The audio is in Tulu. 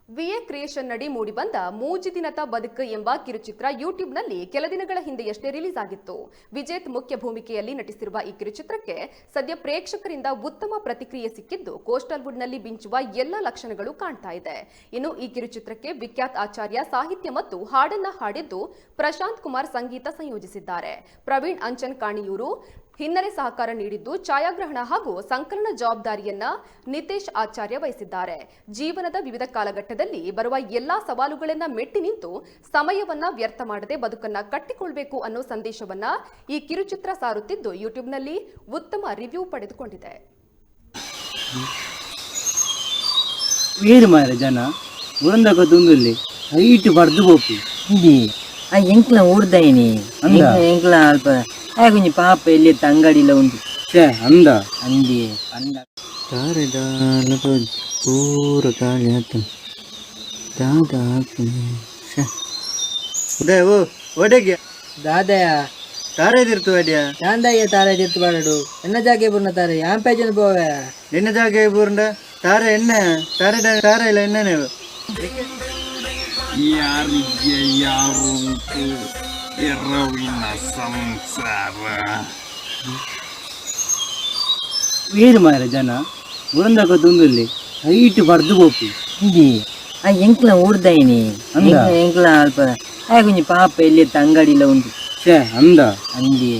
ವಿಎ ಕ್ರಿಯೇಷನ್ ನಡಿ ಮೂಡಿಬಂದ ಮೂಜಿ ದಿನದ ಬದುಕು ಎಂಬ ಕಿರುಚಿತ್ರ ಯೂಟ್ಯೂಬ್ನಲ್ಲಿ ಕೆಲ ದಿನಗಳ ಹಿಂದೆಯಷ್ಟೇ ರಿಲೀಸ್ ಆಗಿತ್ತು. ವಿಜೇತ್ ಮುಖ್ಯ ಭೂಮಿಕೆಯಲ್ಲಿ ನಟಿಸಿರುವ ಈ ಕಿರುಚಿತ್ರಕ್ಕೆ ಸದ್ಯ ಪ್ರೇಕ್ಷಕರಿಂದ ಉತ್ತಮ ಪ್ರತಿಕ್ರಿಯೆ ಸಿಕ್ಕಿದ್ದು, ಕೋಸ್ಟಲ್ವುಡ್ನಲ್ಲಿ ಮಿಂಚುವ ಎಲ್ಲ ಲಕ್ಷಣಗಳು ಕಾಣ್ತಾ ಇದೆ. ಇನ್ನು ಈ ಕಿರುಚಿತ್ರಕ್ಕೆ ವಿಖ್ಯಾತ್ ಆಚಾರ್ಯ ಸಾಹಿತ್ಯ ಮತ್ತು ಹಾಡನ್ನ ಹಾಡಿದ್ದು, ಪ್ರಶಾಂತ್ ಕುಮಾರ್ ಸಂಗೀತ ಸಂಯೋಜಿಸಿದ್ದಾರೆ. ಪ್ರವೀಣ್ ಅಂಚನ್ ಕಾಣಿಯೂರು ಹಿನ್ನೆಲೆ ಸಹಕಾರ ನೀಡಿದ್ದು, ಛಾಯಾಗ್ರಹಣ ಹಾಗೂ ಸಂಕಲನ ಜವಾಬ್ದಾರಿಯನ್ನ ನಿತೇಶ್ ಆಚಾರ್ಯ ವಹಿಸಿದ್ದಾರೆ. ಜೀವನದ ವಿವಿಧ ಕಾಲಘಟ್ಟದಲ್ಲಿ ಬರುವ ಎಲ್ಲಾ ಸವಾಲುಗಳನ್ನ ಮೆಟ್ಟಿ ನಿಂತು ಸಮಯವನ್ನ ವ್ಯರ್ಥ ಮಾಡದೆ ಬದುಕನ್ನ ಕಟ್ಟಿಕೊಳ್ಬೇಕು ಅನ್ನೋ ಸಂದೇಶವನ್ನ ಈ ಕಿರುಚಿತ್ರ ಸಾರುತ್ತಿದ್ದು, ಯೂಟ್ಯೂಬ್ನಲ್ಲಿ ಉತ್ತಮ ರಿವ್ಯೂ ಪಡೆದುಕೊಂಡಿದೆ. ಬೇರು ಮಾರ ಜನ ಉರಂದಕ ತುಂದುಲ್ಲಿ ಹೈಟ್ ಬರ್ದು ಪೋಪಿ. ಇಂದಿ ಆ ಎಂಕ್ಲ ಊರ್ದಾಯಿನಿ. ಅಂದ? ಎಂಕ್ಲ ಅಲ್ಪ ಆಯ್ ಒಂಜಿ ಪಾಪ ಎಲ್ಲಿ ಅಂಗಡಿಲ ಉಂಟು. ಛೇ, ಅಂದ? ಅಂದಿ ಅಂದ. ತಾರೆ ದಾಲ ಪೂರ ಖಾಲಿ ಆತನ ದಾದ ಹಾಕುನೆ, ಶ್ಯೆ. ಉದಯ ಓ ಒಡೆಗೆ. ದಾದಯ. ತಾರೆ ತಿರ್ತು ಅಡ್ಯ. ದಾಂದಯ್ಯ, ತಾರೆ ತಿರ್ತು ಬಾಡಡು, ಎನ್ನ ಜಾಗೆ ಬುರ್ನ ತಾರೆ ಯಾನ್ ಪೇಜನ್ ಪೋವೆ. ನಿನ್ನ ಜಾಗೆ ಬೂರ್ಂಡ ತಾರೆ ಎಣ್ಣೆ ತಾರೆ ತಾರೆ ಇಲ್ಲ ಎಣ್ಣೆ. ಯಾರಿಗೆ ಯಾರುಂಟು ಎರವಿನ ಸಂಸಾರ? ಬೇರು ಮಾರ ಜನ ಉರಂದಕ ತುಂದುಲ್ಲಿ ಹೈಟ್ ಬರ್ದು ಪೋಪಿ. ಇಂದಿ ಆ ಎಂಕ್ಲ ಊರ್ದಾಯಿನಿ. ಅಂದ? ಎಂಕ್ಲ ಅಲ್ಪ ಆಯ್ ಒಂಜಿ ಪಾಪ ಎಲ್ಲಿ ಅಂಗಡಿಲ ಉಂಟು. ಛೇ, ಅಂದ? ಅಂದಿ.